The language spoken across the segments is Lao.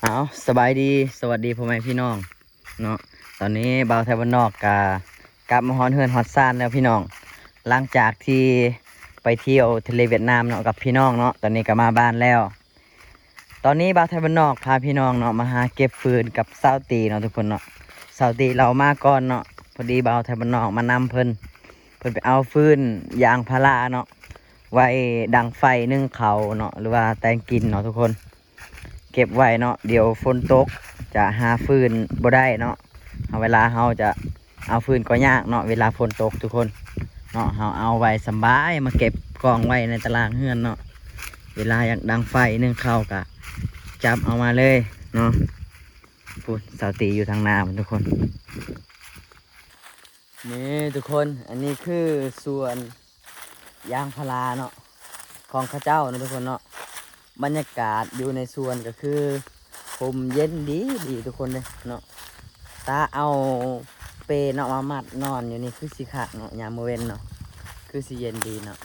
ເອົາ ສະບາຍດີ ສະຫວັດດີພໍ່ແມ່ພີ່ນ້ອງເນາະ. ຕອນນີ້ບ່າວໄທບ້ານນອກກະກັບມາຮອດເຮືອນຮອດຊານແລ້ວພີ່ນ້ອງ, ຫຼັງຈາກທີ່ໄປທ່ຽວທະເລຫວຽດນາມເນາະ ກັບພີ່ນ້ອງເນາະ. ຕອນນີ້ກະມາບ້ານແລ້ວ. ຕອນນີ້ບ່າວໄທບ້ານນອກພາພີ່ນ້ອງເນາະ ມາຫາເກັບຟືນກັບສາວຕີເນາະທຸກຄົນເນາະ. ສາວຕີລາວມາກ່ອນເນາະ, ພໍດີບ່າວໄທບ້ານນອກມານຳເພິ່ນ, ເພິ່ນໄປເອົາຟືນຢາງພາລາເນາະ ໄວ້ດັງໄຟໜຶ້ງເຂົ້າເນາະ ຫຼືວ່າແຕ່ງກິນເນາະທຸກຄົນ. ເກັບໄວ້ເນາະ, ດຽວຝົນຕົກຈະຫາຟືນບໍ່ໄດ້ເນາະ. ເຮົາ ເວລາເຮົາຈະເອົາຟືນກໍຍາກເນາະ ເວລາຝົນຕົກທຸກຄົນເນາະ. ເຮົາເອົາໄວ້ສຳບາຍ ມາເກັບກອງໄວ້ໃນຕາລ່າງເຮືອນເນາະ, ເວລາຢາກດັງໄຟໜຶ້ງເຂົ້າກະຈັບເອົາມາເລີຍເນາະ. ພຸ້ນ ສາວຕີຢູ່ທາງໜ້າພຸ້ນທຸກຄົນ. ນີ້ທຸກຄົນ ອັນນີ້ຄືສວນຢາງພາລາເນາະ ຂອງເຂົາເຈົ້າເນາະທຸກຄົນເນາະ. ບັນຍາກາດຢູ່ໃນສວນກໍຄືຮົ່ມເຢັນດີໆ ທຸກຄົນເດ້ເນາະ. ຕາເອົາເປເນາະມາມັດນອນຢູ່ນີ້ຄືຊິຄັກເນາະ ຍາມມື້ເວັນເນາະ ຄືຊິເຢັນດີເນາະ.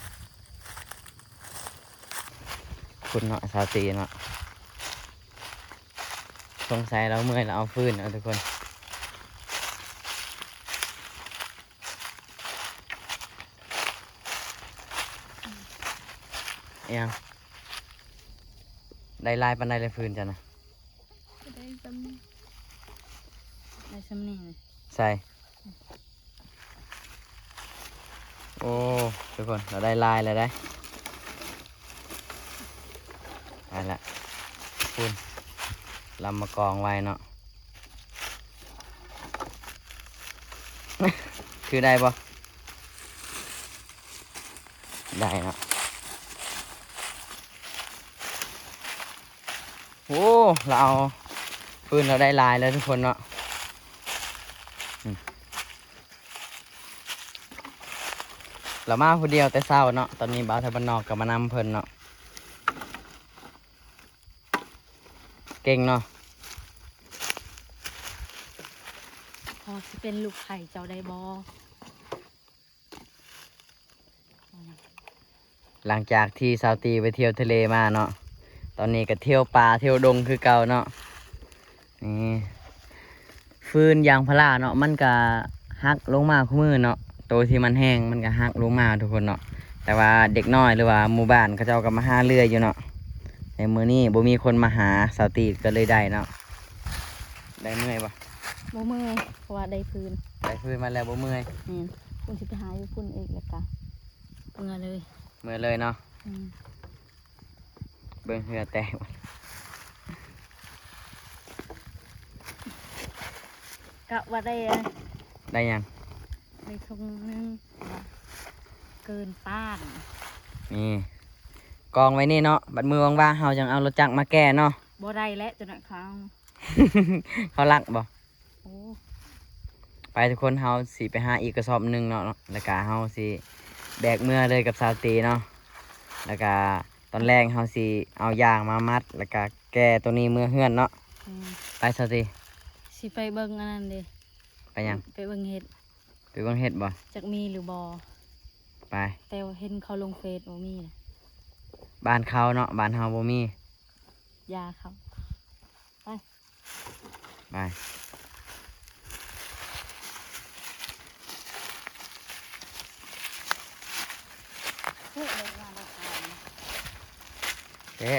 ພຸ້ນເນາະ ສາວຕີເນາະ. ສົງໄສລາວເມື່ອຍ ລາວເອົາຟືນເອົາທຸກຄົນ. ອີຫຍັງ? ໄດ້ຫຼາຍປານໃດລະຟືນເຈົ້ານະ? ກໍໄດ້ສ່ຳນີ້ ໄດ້ສ່ຳນີ້ນະ. ໃສ່ ໂອ້ ທຸກຄົນ ລາວໄດ້ຫຼາຍແລ້ວເດ້. ໄດ້ລະ ພຸ້ນ ລຳມາກອງໄວ້ເນາະ. ຖືໄດ້ບໍ່? ໄດ້ເນາະ. ໂອ້ ລາວເອົາຟືນ ລາວໄດ້ຫຼາຍແລ້ວທຸກຄົນເນາະ. ອືມ ລາວມາຜູ້ດຽວແຕ່ເຊົ້າເນາະ. ຕອນນີ້ບ່າວໄທບ້ານນອກກໍມານຳເພິ່ນເນາະ. ເກັ່ງເນາະ. ພໍຊິເປັນລູກໃພ້ເຈົ້າໄດ້ບໍ່? ຫຼັງຈາກທີ່ສາວຕີໄປທ່ຽວທະເລມາເນາະ, ຕອນນີ້ກໍທ່ຽວປ່າທ່ຽວດົງຄືເກົ່າເນາະ. ນີ້ ຟືນຢາງພາລາເນາະ ມັນກະຫັກລົງມາຄູ່ມື້ເນາະ, ໂຕທີ່ມັນແຮງມັນກະຫັກລົງມາທຸກຄົນເນາະ. ແຕ່ວ່າເດັກນ້ອຍ ຫຼືວ່າໝູ່ບ້ານເຂົາເຈົ້າກໍມາຫາເລື່ອຍຢູ່ເນາະ. ໃນມື້ນີ້ບໍ່ມີຄົນມາຫາ, ສາວຕີກໍເລີຍໄດ້ເນາະ. ໄດ້ເມື່ອຍບໍ່? ບໍ່ເມື່ອຍ ເພາະວ່າໄດ້ຟືນ. ໄດ້ຟືນມາແລ້ວບໍ່ເມື່ອຍ? ແມ່ນ. ເພິ່ນຊິໄປຫາຢູ່ພຸ້ນອີກ ແລ້ວກະເມືອເລີຍ. ເມືອເລີຍເນາະ. ອືມ. ເບິ່ງເຮືອແຕກ ກະວ່າໄດ້ ໄດ້ຫຍັງ? ໄດ້ຖົງໜຶ່ງ ເກີນຕ້ານ. ນີ້ ກອງໄວ້ນີ້ເນາະ, ບັດມື້ວ່າງໆ ເຮົາຈັ່ງເອົາລົດຈັກມາແກ່ເນາະ. ບໍ່ໄດ້ແຫຼະ ເຈົ້າໜ້າຍເຂົາ ເຂົາລັກບໍ່? ໂອ້ ໄປທຸກຄົນ, ເຮົາຊິໄປຫາອີກກະສອບໜຶ່ງເນາະ, ແລ້ວກະເຮົາຊິແບກເມືອເລີຍກັບສາວຕີເນາະ. ແລ້ວກະຕອນແລງເຮົາຊິເອົາຢາງມາມັດ ແລ້ວກະແກ່ໂຕນີ້ເມືອເຮືອນເນາະ. ອືມ ໄປສາວຕີ. ຊິໄປເບິ່ງອັນນັ້ນເດ້. ໄປຫຍັງ? ໄປເບິ່ງເຫັດ. ໄປເບິ່ງເຫັດບໍ່? ຈັກມີຫຼືບໍ່? ໄປ. ແຕ່ວ່າເຫັນເຂົາລົງເຟສບໍ່ມີນະ. ບ້ານເຂົາເນາະ, ບ້ານເຮົາບໍ່ມີ. ຢ່າເຂົາ. ໄປ ໄປ. ເອີ ເດີນມາແລ້ວ ເດ້.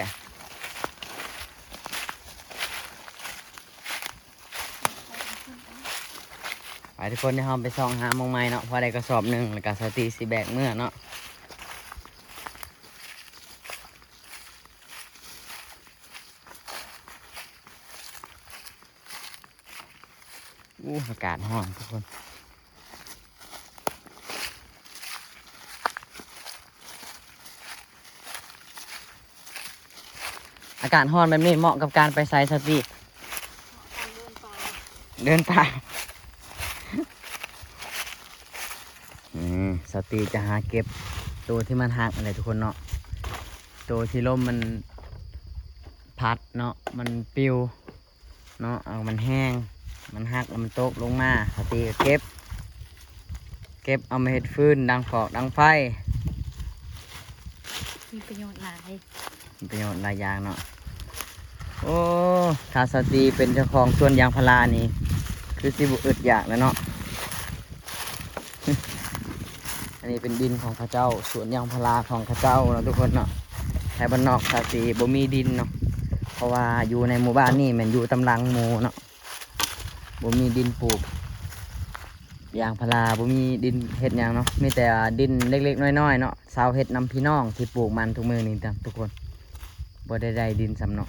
ໄປທຸກຄົນ, ດຽວເຮົາໄປຊອກຫາໝ່ອງໃໝ່ເນາະ, ພໍໄດ້ກະສອບໜຶ່ງ ແລ້ວກະສາວຕີຊິແບກເມືອເນາະ. ໂອ້ ອາກາດຮ້ອນທຸກຄົນ. ອາກາດຮ້ອນແບບນີ້ເໝາະກັບການໄປໃສສາວຕີ? ເດີນປ່າ. ອືມ ສາວຕີຈະຫາເກັບໂຕທີ່ມັນຫັກຫັ້ນແຫຼະທຸກຄົນເນາະ, ໂຕທີ່ລົມມັນພັດເນາະ ມັນປິວ ເນາະ, ເອົາ ມັນແຮງ ມັນຫັກ ມັນຕົກລົງມາ ສາວຕີກໍເກັບ ເກັບເອົາມາເຮັດຟືນ ດັງຟອກ ດັງໄຟ. ມີປະໂຫຍດຫຼາຍ ມີປະໂຫຍດຫຼາຍຢ່າງເນາະ. ໂອ້ ຖ້າສາວຕີເປັນເຈົ້າຂອງສວນຢາງພາລານີ້ ຄືຊິບໍ່ອຶດຢາກແລ້ວເນາະ. ອັນນີ້ເປັນດິນຂອງເຂົາເຈົ້າ, ສວນຢາງພາລາຂອງເຂົາເຈົ້າເນາະທຸກຄົນເນາະ. ໄທບ້ານນອກສາວຕີບໍ່ມີດິນເນາະ, ເພາະວ່າຢູ່ໃນໝູ່ບ້ານນີ້ແມ່ນຢູ່ຕາມຫຼັງໝູ່ເນາະ, ບໍ່ມີດິນປູກຢາງພາລາ, ບໍ່ມີດິນເຮັດຫຍັງເນາະ, ມີແຕ່ດິນເລັກໆນ້ອຍໆເນາະ. ຊາວເຮັດນຳພີ່ນ້ອງທີ່ປູກມັນທຸກມື້ນີ້ ທຸກຄົນ ບໍ່ໄດ້ໄດ້ດິນຊ້ຳເນາະ.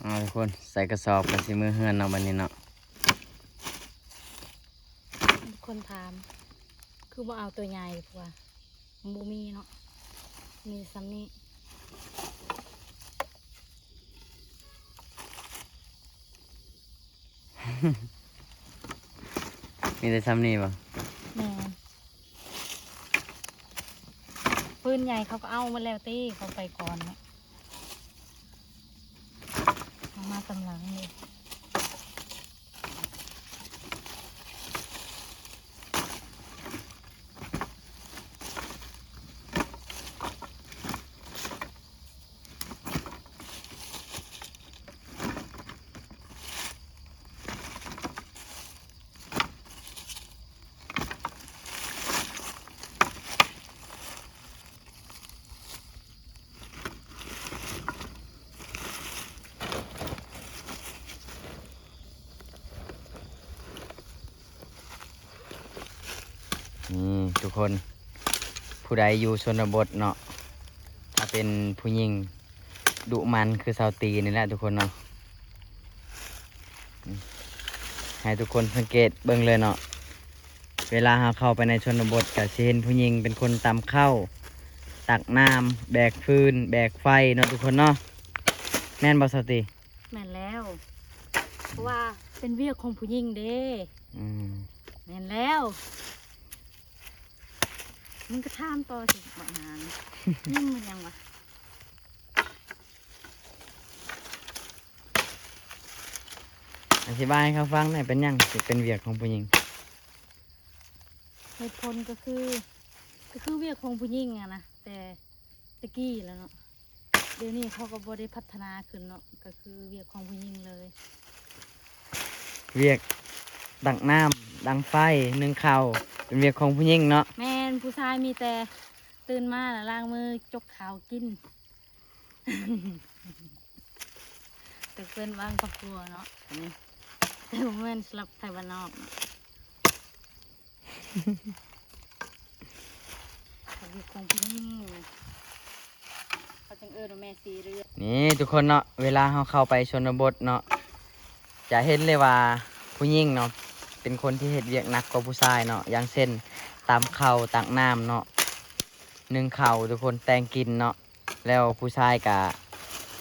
ເອົາ ທຸກຄົນ ໃສ່ກະສອບກໍຊິເມືອເຮືອນເນາະ ບັດນີ້ເນາະ. ມີຄົນຖາມ ຄືບໍ່ເອົາຕົວໃຫຍ່ ເພາະວ່າມັນບໍ່ມີເນາະ, ມີສ່ຳນີ້. ມີແຕ່ຊ່ຳນີ້ບໍ່? ແມ່ນ. ປືນໃຫຍ່ເຂົາກໍເອົາໝົດແລ້ວຕິ ເຂົາໄປກ່ອນເນາະ, ເອົາມາຕາມຫຼັງເລີຍ. ນີ້ທຸກຄົນ ຜູ້ໃດຢູ່ຊົນນະບົດເນາະ ຖ້າເປັນຜູ້ຍິງດຸໝັ່ນຄືສາວຕີນີ້ແຫຼະທຸກຄົນເນາະ. ໃຫ້ທຸກຄົນສັງເກດເບິ່ງເລີຍເນາະ, ເວລາເຮົາເຂົ້າໄປໃນຊົນນະບົດ ກໍຊິເຫັນຜູ້ຍິງເປັນຄົນຕຳເຂົ້າ ຕັກນ້ຳ ແບກຟືນ ແບກໄຟເນາະທຸກຄົນເນາະ. ແມ່ນບໍ່ສາວຕີ? ແມ່ນແລ້ວ ເພາະວ່າເປັນວຽກຂອງຜູ້ຍິງເດ້. ອືມ ແມ່ນແລ້ວ. ມຶງກໍຖາມຕໍ່ຊິ ບັກຫານີ້ ຍິງມັນຫຍັງວະ? ອະທິບາຍໃຫ້ເຂົາຟັງແດ່ ເປັນຫຍັງຊິເປັນວຽກຂອງຜູ້ຍິງ? ເຫດຜົນກໍຄື ກໍຄືວຽກຂອງຜູ້ຍິງຫັ້ນນະ ແຕ່ ແຕ່ກີ້ແລ້ວເນາະ, ດຽວນີ້ເຂົາກໍບໍ່ໄດ້ພັດທະນາຂຶ້ນເນາະ, ກໍຄືວຽກຂອງຜູ້ຍິງເລີຍ. ວຽກຕັກນ້ຳ ດັງໄຟ ໜຶ້ງເຂົ້າ ເປັນວຽກຂອງຜູ້ຍິງເນາະ. ແມ່ນ, ຜູ້ຊາຍມີແຕ່ຕື່ນມາແລ້ວລ້າງມື ຈົກເຂົ້າກິນ. ແຕ່ເພິ່ນວາງຄອບຄົວເນາະ ອັນນີ້ ແຕ່ບໍ່ແມ່ນສຳລັບໄທບ້ານນອກເນາະ. ເຂົາເຮັດຂອງຜູ້ຍິງ ເຂົາຈຶ່ງເອີ້ນວ່າແມ່ສີ່ເຮືອນ. ນີ້ທຸກຄົນເນາະ, ເວລາເຮົາເຂົ້າໄປຊົນນະບົດເນາະ ຈະເຫັນເລີຍວ່າຜູ້ຍິງເນາະ ເປັນຄົນທີ່ເຮັດວຽກໜັກກວ່າຜູ້ຊາຍເນາະ, ຢ່າງເຊັ່ນ ຕຳເຂົ້າ ຕັກນ້ຳເນາະ, ໜຶ້ງເຂົ້າ ທຸກຄົນ, ແຕ່ງກິນເນາະ. ແລ້ວຜູ້ຊາຍກະ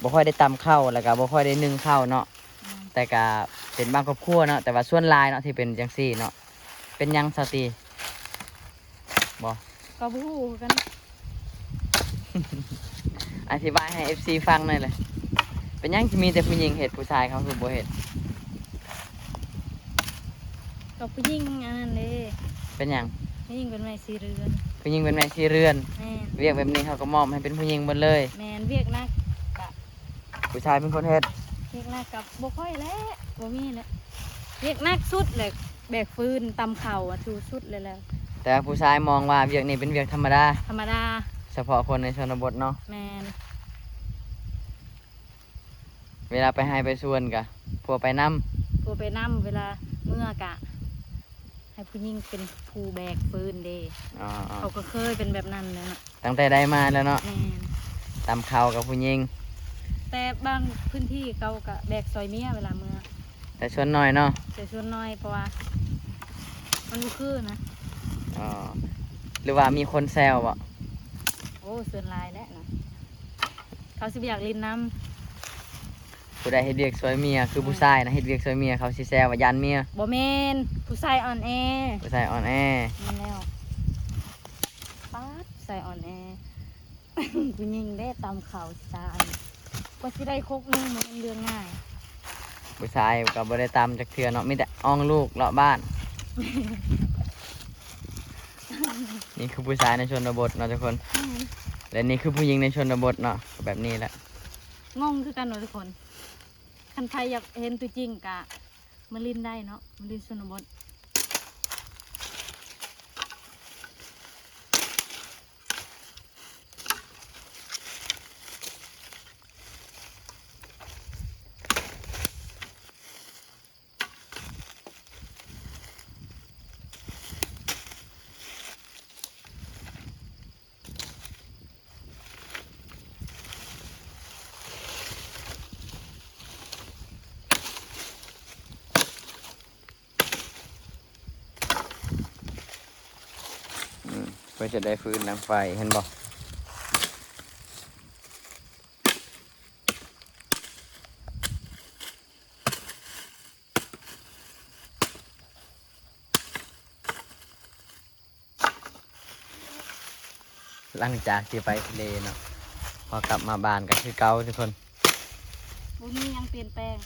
ບໍ່ຄ່ອຍໄດ້ຕຳເຂົ້າ ແລ້ວກະບໍ່ຄ່ອຍໄດ້ໜຶ້ງເຂົ້າເນາະ. ແມ່ນ. ແຕ່ກະເປັນບາງຄອບຄົວເນາະ, ແຕ່ວ່າສ່ວນຫຼາຍເນາະທີ່ເປັນຈັ່ງຊີ້ເນາະ. ເປັນຫຍັງສາວຕີ? ບໍ່ ກໍບໍ່ຮູ້ຄືກັນ. ອະທິບາຍໃຫ້ເອັຟຊີຟັງໜ່ອຍແຫຼະ, ເປັນຫຍັງຄືມີແຕ່ຜູ້ຍິງເຮັດ ຜູ້ຊາຍເຂົາຄືບໍ່ເຮັດ? ກໍຜູ້ຍິງອັນນັ້ນເດ້. ເປັນຫຍັງ? ຜູ້ຍິງເປັນແມ່ສີ່ເຮືອນ. ຜູ້ຍິງເປັນແມ່ສີ່ເຮືອນ. ແມ່ນ. ວຽກແບບນີ້ເຂົາກໍມອບໃຫ້ເປັນຜູ້ຍິງເບິດເລີຍ. ແມ່ນ, ວຽກໜັກກະ ຜູ້ຊາຍເປັນຄົນເຮັດ. ວຽກໜັກກະບໍ່ຄ່ອຍແຫຼະ, ບໍ່ມີແຫຼະ. ວຽກໜັກສຸດແຫຼະ ແບກຟືນ ຕຳເຂົ້າ ຖືສຸດເລີຍແຫຼະ. ແຕ່ຜູ້ຊາຍມອງວ່າວຽກນີ້ເປັນວຽກທຳມະດາ. ທຳມະດາ. ສະເພາະຄົນໃນຊົນນະບົດເນາະ. ແມ່ນ. ເວລາໄປໄຮ່ໄປສວນກະຜົວໄປນຳ. ຜົວໄປນຳ, ເວລາເມືອກະໃຫ້ຜູ້ຍິງເປັນຜູ້ແບກຟືນເດ້. ອໍໆ ເຂົາກໍເຄີຍເປັນແບບນັ້ນແຫຼະເນາະ. ຕັ້ງແຕ່ໃດມາແລ້ວເນາະ. ແມ່ນ. ຕຳເຂົ້າກັບຜູ້ຍິງ. ແຕ່ບາງພື້ນທີ່ເຂົາກໍແບກຊ່ອຍເມຍເວລາເມືອ. ແຕ່ສ່ວນໜ້ອຍເນາະ. ແຕ່ສ່ວນໜ້ອຍ ເພາະວ່າມັນບໍ່ຄືນະ. ອໍ ຫຼືວ່າມີຄົນແຊວບໍ່? ໂອ້ ສ່ວນຫຼາຍແຫຼະນະ. ເຂົາຊິບໍ່ຢາກຫຼິ້ນນຳ. ຜູ້ໃດເຮັດວຽກຊ່ວຍເມຍ ຄື ອືມ ຜູ້ຊາຍນະ ເຮັດວຽກຊ່ວຍເມຍ ເຂົາຊິແຊວວ່າຢ້ານເມຍ. ບໍ່ແມ່ນ, ຜູ້ຊາຍອ່ອນແອ. ຜູ້ຊາຍອ່ອນແອ. ແມ່ນແລ້ວ. ປາດ, ຜູ້ຊາຍອ່ອນແອ. ຜູ້ຍິງເດ້ ຕຳເຂົ້າຈານ ກວ່າຊິໄດ້ຄົກໜຶ່ງ ມັນເປັນເລື່ອງງ່າຍ. ຜູ້ຊາຍກໍບໍ່ໄດ້ຕຳຈັກເທື່ອເນາະ ມີແຕ່ອອງລູກເລາະບ້ານ. ນີ້ຄືຜູ້ຊາຍໃນຊົນນະບົດເນາະທຸກຄົນ ແລະ ນີ້ຄືຜູ້ຍິງໃນຊົນນະບົດເນາະ ແບບນີ້ແຫຼະ. ງົງຄືກັນເນາະທຸກຄົນ ຄັນໃຜຢາກເຫັນຕົວຈິງກະມາຫຼິ້ນໄດ້ເນາະ ມາຫຼິ້ນຊົນນະບົດ. ອືມ ເພື່ອຈະໄດ້ຟືນດັງໄຟ ເຫັນບໍ່? ຫຼັງຈາກທີ່ໄປທະເລເນາະ ພໍກັບມາບ້ານກໍຄືເກົ່າທຸກຄົນ ບໍ່ມີຫຍັງປ່ຽນແປງ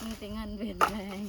ມີແຕ່ເງິນປ່ຽນແປງ.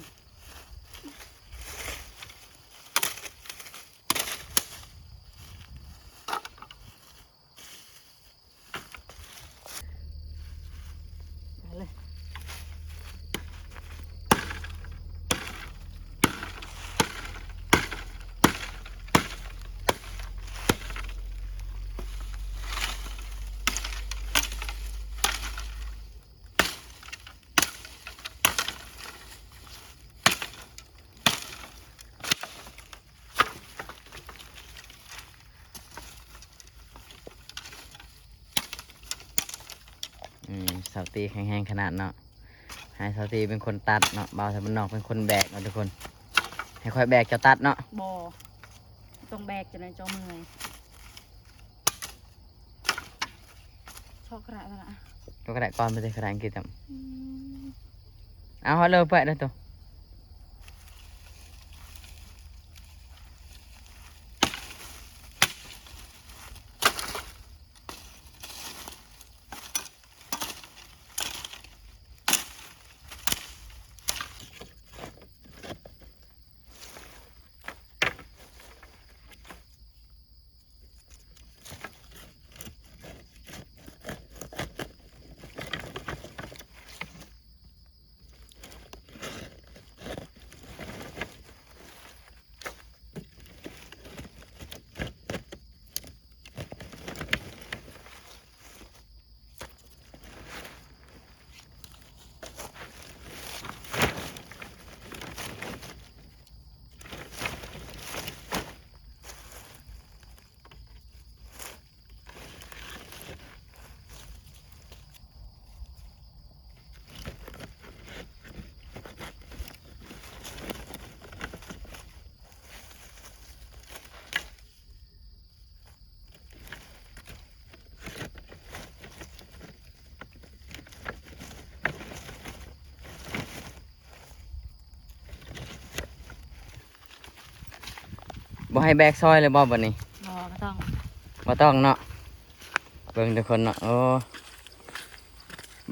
ອືມ ສາວຕີແຂງແຮງຂະໜາດເນາະ ໃຫ້ສາວຕີເປັນຄົນຕັດເນາະ ບ່າວໄທບ້ານນອກເປັນຄົນແບກເນາະທຸກຄົນ ໃຫ້ຂ້ອຍແບກເຈົ້າຕັດເນາະ. ບໍ່ ຕ້ອງແບກ ຈະໄດ້ເຈົ້າເມື່ອຍ. ຊອກກະດາດ ຊອກກະດາດກ່ອນ ບໍ່ໄດ້ກະດາດອັງກິດ. ອືມ ເອົາ ເອົາເລີຍ ແປະເດີໂຕ. ບໍ່ໃຫ້ແບກຊ່ອຍເລີຍບໍ່ບັດນີ້? ບໍ່ ບໍ່ຕ້ອງ ບໍ່ຕ້ອງເນາະ. ເບິ່ງທຸກຄົນເນາະ ໂອ້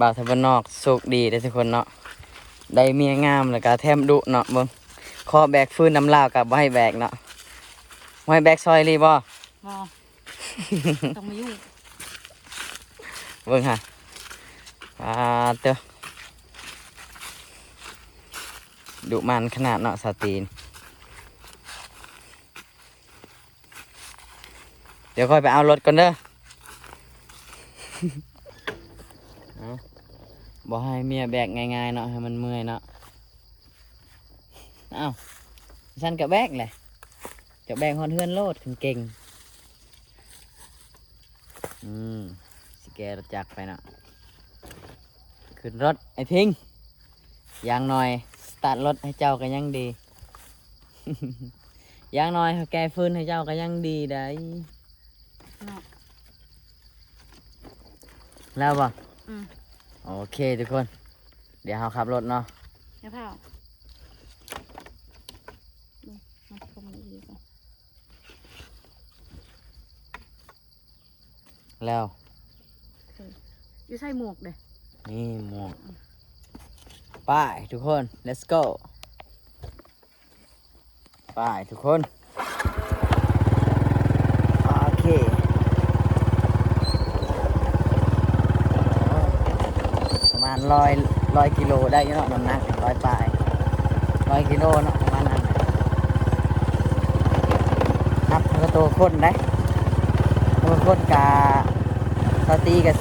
ບ່າວໄທບ້ານນອກໂຊກດີເດ້ທຸກຄົນເນາະ ໄດ້ເມຍງາມ ແລ້ວກະແຖມດຸເນາະ. ເບິ່ງ ຂໍແບກຟືນນຳລາວກະບໍ່ໃຫ້ແບກເນາະ ບໍ່ໃຫ້ແບກຊ່ອຍອີ່ຫຼີບໍ່? ບໍ່ ຕ້ອງມາຢູ່ ເບິ່ງຫາ ປາດເຕີ ດຸໝັ່ນຂະໜາດເນາະ ສາວຕີນ. ດຽວຂ້ອຍໄປເອົາລົດກ່ອນເດີ. ເອົາ ບໍ່ໃຫ້ເມຍແບກງ່າຍໆເນາະ ໃຫ້ມັນເມື່ອຍເນາະ. ເອົ້າ ຊັ້ນກະແບກແຫຼະ ຈະແບກຮອດເຮືອນໂລດ ຄັນເກັ່ງ. ອືມ ຊິແກ່ລົດຈັກໄປເນາະ. ຂຶ້ນລົດໄອ້ທິງ ຢ່າງໜ້ອຍສະຕາດລົດໃຫ້ເຈົ້າກໍຍັງດີ ຢ່າງໜ້ອຍເຮົາແກ່ຟືນໃຫ້ເຈົ້າກໍຍັງດີໄດ໋ເນາະ. ແລ້ວບໍ່? ອືມ ໂອເຄທຸກຄົນ ດຽວເຮົາຂັບລົດເນາະ. ຢ່າພ້າວ ອືມ ມັນຄົມດີກວ່າ. ແລ້ວ ໂອເຄ ຢູ່ໃສ່ໝວກເດ້ ນີ້ໝວກ ໄປທຸກຄົນ let's go ໄປທຸກຄົນ ໂອເຄ ປະມານຮ້ອຍ ຮ້ອຍກິໂລໄດ້ຢູ່ເນາະ ນ້ຳໜັກຮ້ອຍປາຍ ຮ້ອຍກິໂລເນາະ ປະມານນັ້ນ ນັບເທົ່າໂຕຄົນໄດ໋ ໂຕຄົນກະ ສາວຕີກະ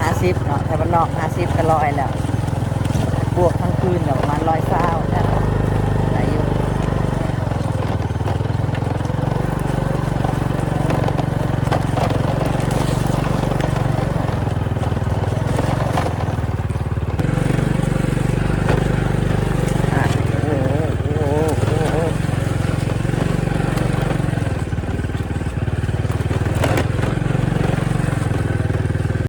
ຫ້າສິບເນາະ ແຖວບ້ານນອກຫ້າສິບກະຮ້ອຍແລ້ວ ບວກທັງຄືນກະປະມານຮ້ອຍຊາວ